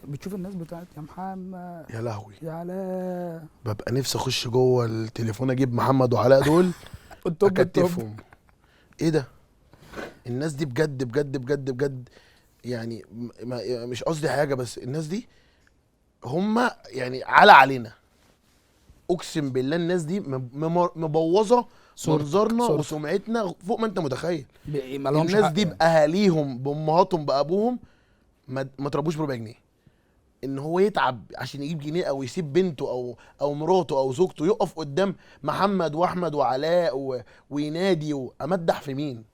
بتشوف الناس بتاعت يا محمد يا لهوي يا علاء، ببقى نفسي اخش جوه التليفون اجيب محمد وعلاء دول ال top ال top. اكتفهم. ايه ده؟ الناس دي بجد بجد بجد بجد يعني، مش قصدي حاجة، بس الناس دي هم يعني على علينا، اقسم بالله الناس دي مبوظه منظرنا وسمعتنا فوق ما انت متخيل. الناس دي يعني باهاليهم بامهاتهم بابوهم ما تربوش بربع جنيه. ان هو يتعب عشان يجيب جنيه او يسيب بنته او مراته او زوجته يقف قدام محمد واحمد وعلاء وينادي وامدح في مين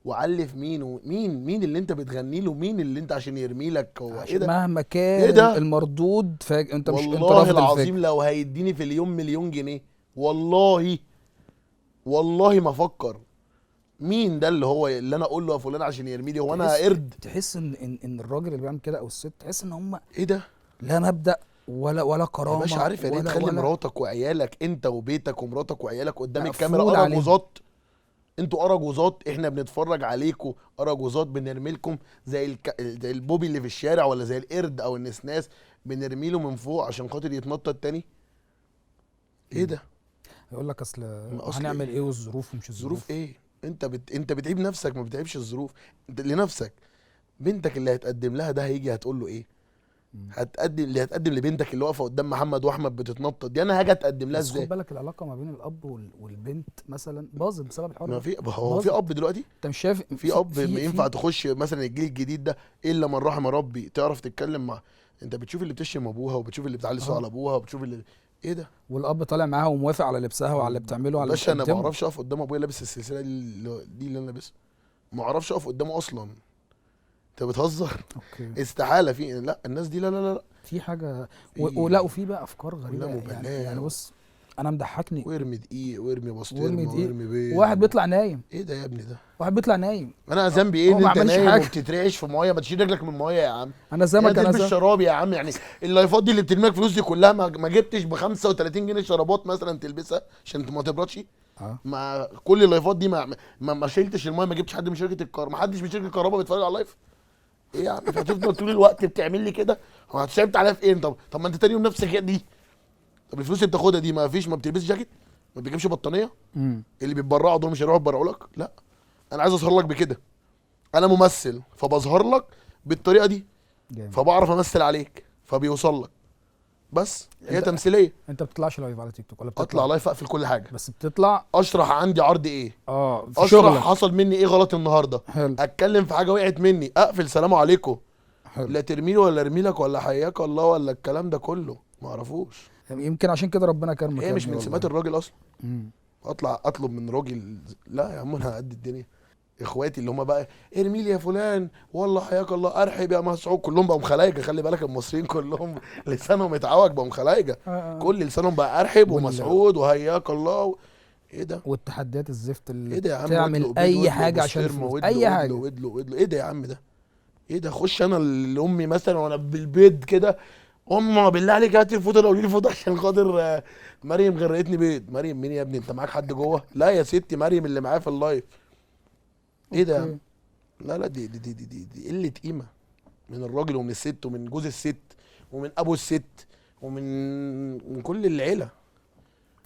وعلي في مين ومين، مين اللي انت بتغني له، مين اللي انت عشان يرمي لك، هو ايه ده؟ مهما كان إيه ده؟ المردود انت مش انت والله العظيم لو هيديني في اليوم مليون جنيه والله والله ما افكر. مين ده اللي هو اللي انا اقول له يا فلان عشان يرمي لي؟ هو انا قرد؟ تحس ان الراجل اللي بيعمل كده او الست، تحس ان هم ايه ده؟ لا مبدأ ولا كرامة. يا باشا عارف يعني ايه تخلي مراتك وعيالك انت وبيتك ومراتك وعيالك قدام الكاميرا اراجوزات؟ انتوا اراجوزات، احنا بنتفرج عليكم اراجوزات، بنرمي لكم زي زي البوبي اللي في الشارع ولا زي القرد او النسناس، بنرمي له من فوق عشان خاطر يتنطط تاني. ايه ده؟ يقول لك اصل هنعمل ايه والظروف ومش الظروف. ظروف ايه؟ انت بتعيب نفسك، ما بتعيبش الظروف، انت لنفسك. بنتك اللي هتقدم لها ده هيجي هتقول له ايه؟ هتقدم اللي هتقدم لبنتك اللي واقفة قدام محمد واحمد بتتنطط دي، انا هاجي اتقدم لها ازاي؟ بس خد بالك العلاقة ما بين الاب والبنت مثلا باظت بسبب الحوار. ما في هو في اب دلوقتي؟ انت مش شايف في اب ينفع تخش مثلا الجيل الجديد ده الا من رحم ربي تعرف تتكلم مع؟ انت بتشوف اللي بتشتم ابوها وبتشوف اللي بتعلي صوتها على ابوها وبتشوف اللي ايه ده؟ والاب طالع معاها وموافق على لبسها وعلى اللي بتعمله وعلى اللي باشا. انا ما اعرفش اقف قدام ابويا لابس السلسلة دي اللي انا لابسها، ما اعرفش اقف قدامه اصلا. انت بتهزر؟ okay استحالة. في لا الناس دي لا لا لا في حاجة ولا وفي بقى افكار غريبة يعني بص انا مضحكني، وارمي دقيق وارمي بسطرمه وارمي بيض، واحد بيطلع نايم. ايه ده يا ابني ده؟ واحد بيطلع نايم. انا ذنبي ايه ان انت نايم وبتترعش في مية؟ ما تشيل رجلك من المية يا عم. انا سمك، انا تلبس شراب يا عم. يعني اللايفات دي اللي بترميك فلوس دي كلها ما جبتش ب 35 جنيه شرابات مثلا تلبسها عشان ما تبردش؟ ما كل اللايفات دي ما شيلتش المية، ما جبتش حد من شركة الكهرباء، ما حدش من شركة الكهرباء بيتفرج على ال live. ايه يا عم هتفضل طول الوقت بتعمل لي كده؟ هو هتشعبت عليا في ايه؟ طب ما انت تاني يوم نفسك دي. طب الفلوس اللي بتاخدها دي ما فيش، ما بتلبسش جاكيت، ما بتجيبش بطانيه، اللي بيتبرعوا دول مش هيروحوا يتبرعوا لك؟ لا انا عايز اظهر لك بكده، انا ممثل فبظهر لك بالطريقة دي، فبعرف امثل عليك فبيوصل لك. بس هي تمثيلية. انت بتطلعش live على تيك توك ولا بتطلع؟ اطلع live اقفل كل حاجة. بس بتطلع اشرح عندي عرض ايه، في اشرح شغلك. حصل مني ايه غلط النهارده، حلو. اتكلم في حاجة وقعت مني، اقفل سلام عليكم. حلو. لا ترميلي ولا ارمي لك ولا حياك الله ولا الكلام ده كله ما اعرفوش. يمكن عشان كده ربنا كرمك. هي مش من سمات الراجل اصلا. اطلع اطلب من راجل؟ لا يا عم انا قد الدنيا. اخواتي اللي هم بقى ارمي لي يا فلان والله حياك الله ارحب يا مسعود، كلهم بقوا مخلايجه. خلي بالك المصريين كلهم لسانهم اتعوج بقوا مخلايجه. كل لسانهم بقى ارحب ومسعود وهياك الله ايه ده؟ والتحديات الزفت اللي ايه ده يا عم؟ تعمل اي حاجة عشان الفلوس، اي حاجة. وادلو ايه ده يا عم ده؟ ايه ده؟ اخش انا لامي مثلا وانا بالبيض كده، امه بالله عليك هاتي الفوطه، لو لي الفوطه عشان خاطر مريم غرقتني بيض. مريم مين يا ابني؟ انت معاك حد جوه؟ لا يا ستي مريم اللي معايا في ال live. ايه ده يا عم؟ لا لا دي دي دي دي, دي, دي قلة قيمة من الراجل ومن الست ومن جوز الست ومن ابو الست ومن كل العيلة.